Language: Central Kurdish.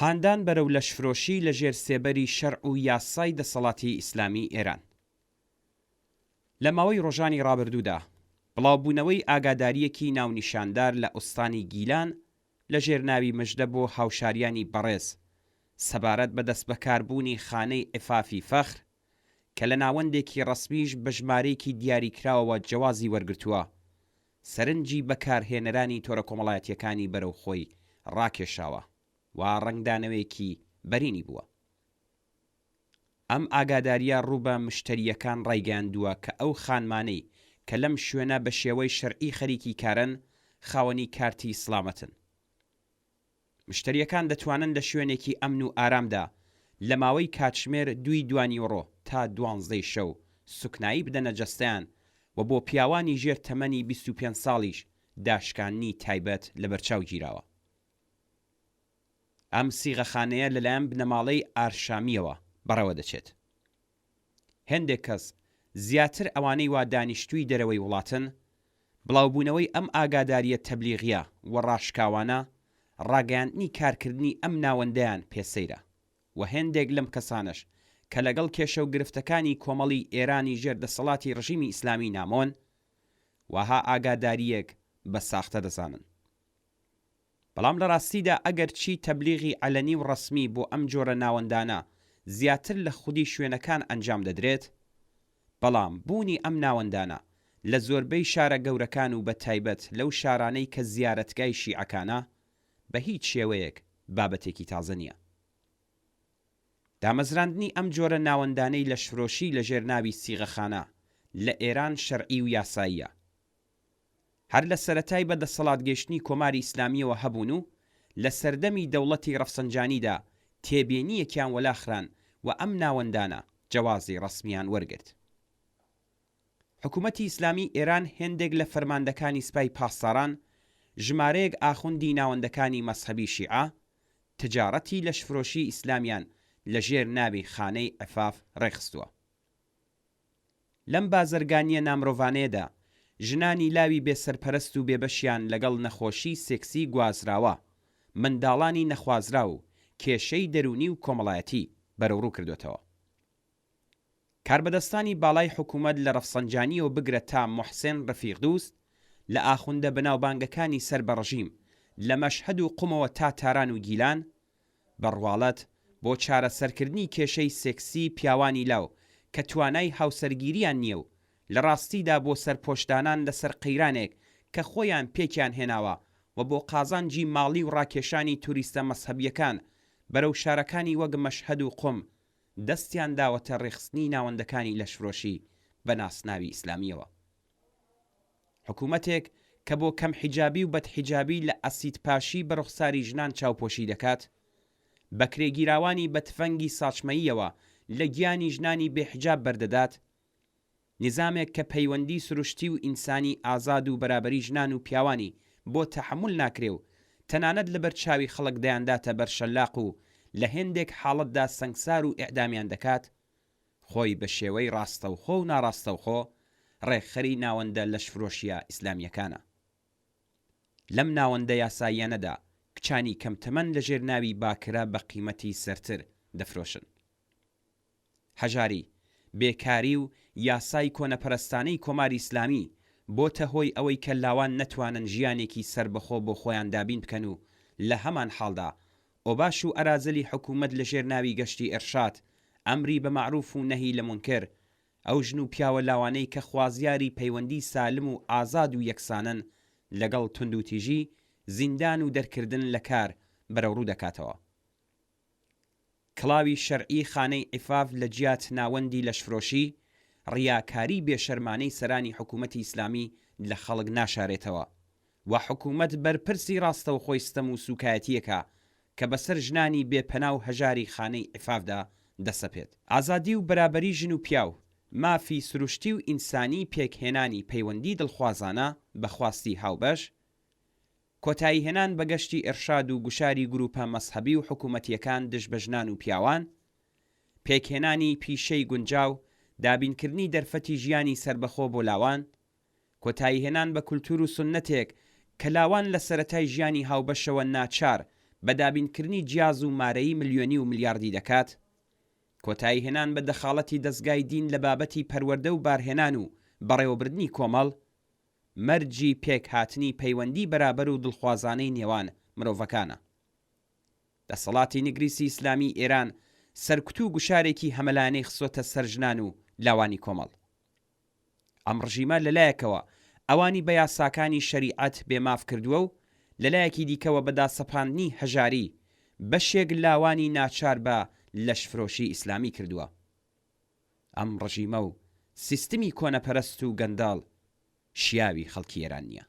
هاندان بەرەو لەشفرۆشی لە ژێر سێبەری شەرع و یاسای دەسەڵاتی ئیسلامی ئێران. لە ماوەی ڕۆژانی ڕابردوودا، بڵاوبوونەوەی ئاگادارییەکی ناونیشاندار لە ئوستانی گیلان لە ژێر ناوی مژدە بۆ هاوشاریانی بەڕێز سەبارەت بە دەستبەکاربوونی خانەی عفافی فەخر کە لە ناوەندێکی ڕەسمیش بە ژمارەیەکی دیاریکراوەوە جەوازی وەرگرتووە، سەرنجی بەکارهێنەرانی تۆرە کۆمەڵایەتییەکانی بەرەو خۆی ڕاکێشاوە و ڕەنگدانەوەیەکی بەرینی بووە. ئەم ئاگادارییە ڕوو بە مشتەرییەکان ڕایگەیاندووە کە ئەو خانمانەی کە لەم شوێنە بە شێوەی شەرعی خەریکی کارن، خاوەنی کارتی سڵامەتن. مشتەرییەکان دەتوانن لە شوێنێکی ئەمن و ئارامدا لە ماوەی کاتژمێر دووی دوانیوەڕۆ تا دوانزدەی شەو سوکنایی بدەنە جەستەیان و بۆ پیاوانی ژێر تەمەنی 25 ساڵیش داشکاندنی تایبەت لەبەرچاو گیراوە. ئەم سیغەخانەیە لەلایەن بنەماڵەی ئارشامییەوە بەڕێوە دەچێت. هێندێک کەس، زیاتر ئەوانەی وا دانیشتووی دەرەوەی وڵاتن، بڵاوبوونەوەی ئەم ئاگادارییە تەبلیغییە و ڕاشکاوانە، ڕاگەیاندنی کارکردنی ئەم ناوەندەیان پێ سەیرە و هێندێک لەم کەسانەش کە لەگەڵ کێشە و گرفتەکانی کۆمەڵی ئێرانی ژێر دەسەڵاتی ڕژیمی ئیسلامی نامۆن، وەها ئاگادارییەک بە ساختە دەزانن. بەڵام لە ڕاستیدا ئەگەر چی تەبلیغی عەلەنی و ڕەسمی بۆ ئەم جۆرە ناوەندانە زیاتر لە خودی شوێنەکان ئەنجام دەدرێت، بەڵام بوونی ئەم ناوەندانە لە زۆربەی شارە گەورەکان و بە تایبەت لەو شارانەی کە زیارەتگای شیعەکانە بە هیچ شێوەیەک بابەتێکی تازە نییە. دامەزراندنی ئەم جۆرە ناوەندانەی لەشفرۆشی لە ژێر ناوی سیغەخانە لە ئێران شەرعی و یاساییە. هەر لە سەرەتای بە دەسەڵات گەیشتنی کۆماری ئیسلامییەوە هەبوون و لە سەردەمی دەوڵەتی ڕەفسەنجانیدا تێبینییەکیان وەلا خران و ئەم ناوەندانە جەوازی ڕەسمییان وەرگرت. حکوومەتی ئیسلامیی ئێران هێندێک لە فەرماندەکانی سپای پاسداران، ژمارەیەک ئاخوندی ناوەندەکانی مەزهەبی شیعە، تجارەتی لەشفرۆشیی ئیسلامیان لە ژێر ناوی خانەی عفاف ڕێکخستووە. لەم بازرگانییە نامرۆڤانەیەدا، ژنانی لاوی بێ سەرپەرست و بێبەشیان لەگەڵ نەخۆشیی سێکسی گوازراوە، منداڵانی نەخوازراو و کێشەی دەروونی و کۆمەڵایەتی بەرەوڕوو کردۆتەوە. کاربەدەستانی باڵای حکوومەت لە ڕەفسەنجانییەوە بگرە تا موحسێن ڕەفیقدووست، لە ئاخوندە بەناوبانگەکانی سەر بە ڕژیم، لە مەشهەد و قومەوە تا تاران و گیلان، بە ڕواڵەت بۆ چارەسەرکردنی کێشەی سێکسی پیاوانی لاو کە توانای هاوسەرگیریان نییە و لە ڕاستیدا بۆ سەرپۆشدانان لەسەر قەیرانێک کە خۆیان پێکیان هێناوە و بۆ قازانجی ماڵی و ڕاکێشانی توریستە مەزهەبییەکان بەرەو شارەکانی وەک مەشهەد و قوم دەستیان داوەتە ڕێکخستنی ناوەندەکانی لەشفرۆشی بە ناسناوی ئیسلامییەوە. حکومەتێک کە بۆ کەم حیجابی و بەدحیجابی لە ئەسیدپاشی بە ڕوخساری ژنان چاوپۆشی دەکات، بەکرێگیراوانی بە تفەنگی ساچمەییەوە لە گیانی ژنانی بێ حیجاب بەردەدات، نیزامێک کە پەیوەندی سروشتی و ئینسانی ئازاد و بەرابەری ژنان و پیاوانی بۆ تەحەمول ناکرێ و تەنانەت لەبەر چاوی خەڵک دەیانداتە بەر شەلاق و لە هێندێک حاڵەتدا سەنگسار و ئیعدامیان دەکات، خۆی بە شێوەی ڕاستەوخۆ و ناڕاستەوخۆ ڕێکخەری ناوەندە لەشفرۆشییە ئیسلامییەکانە. لەم ناوەندە یاساییانەدا کچانی کەم تەمەن لە ژێر ناوی باکرە بە قیمەتی سەرتر دەفرۆشن. هەژاری، بێکاری و یاسای کۆنەپەرستانەی کۆماری ئیسلامی بۆتە هۆی ئەوەی کە لاوان نەتوانن ژیانێکی سەربەخۆ بۆ خۆیان دابین بکەن و لە هەمانحاڵدا ئۆباش و ئەرازلی حکوومەت لە ژێر ناوی گەشتی ئێرشاد، ئەمری بە مەعروف و نەهی لە مونکر، ئەو ژن و پیاوە لاوانەی کە خوازیاری پەیوەندی سالم و ئازاد و یەکسانن لەگەڵ توندوتیژی، زیندان و دەرکردن لە کار بەرەوڕوو دەکاتەوە. کڵاوی شەرعی خانەی عیفاف لە جیات ناوەندی لەشفرۆشی، ڕیاکاری بێشەرمانەی سەرانی حکوومەتی ئیسلامی لە خەڵک ناشارێتەوە و حکوومەت بەرپرسی ڕاستەوخۆی ستەم و سووکایەتییەکە کە بەسەر ژنانی بێ پەنا و هەژاری خانەی عیفافدا دەسەپێت. ئازادی و بەرابەری ژن و پیاو، مافی سروشتی و ئینسانیی پێکهێنانی پەیوەندی دڵخوازانە بە خواستی هاوبەش، کۆتاییهێنان بە گەشتی ئیرشاد و گوشاری گرووپە مەزهەبی و حکوومەتییەکان دژ بە ژنان و پیاوان، پێکهێنانی پیشەی گونجاو، دابینکردنی دەرفەتی ژیانی سەربەخۆ بۆ لاوان، کۆتاییهێنان بە کولتوور و سوننەتێک کە لاوان لە سەرەتای ژیانی هاوبەشەوە ناچار بە دابینکردنی جیاز و مارەیی ملیۆنی و ملیاردی دەکات، کۆتایی هێنان بە دەخاڵەتی دەزگای دین لە بابەتی پەروەردە و بارهێنان و بەڕێوەبردنی کۆمەڵ، مەرجی پێکهاتنی پەیوەندی بەرابەر و دڵخوازانەی نێوان مرۆڤەکانە. دەسەڵاتی نگریسی ئیسلامیی ئێران سەرکوت و گوشارێکی هەمەلایەنەی خستۆتە سەر ژنان و لاوانی کۆمەڵ. ئەم ڕژیمە لە لایەکەوە ئەوانی بە یاساکانی شەریعەت بێ ماف کردووە و لە لایەکی دیکەوە بە داسەپاندنی هەژاری بەشێک لاوانی ناچار بە لەشفرۆشی ئیسلامی کردووە. ئەم ڕژیمە و سیستمی کۆنەپەرست و گەندەڵ شیاوی خەڵکی ئێران نییە.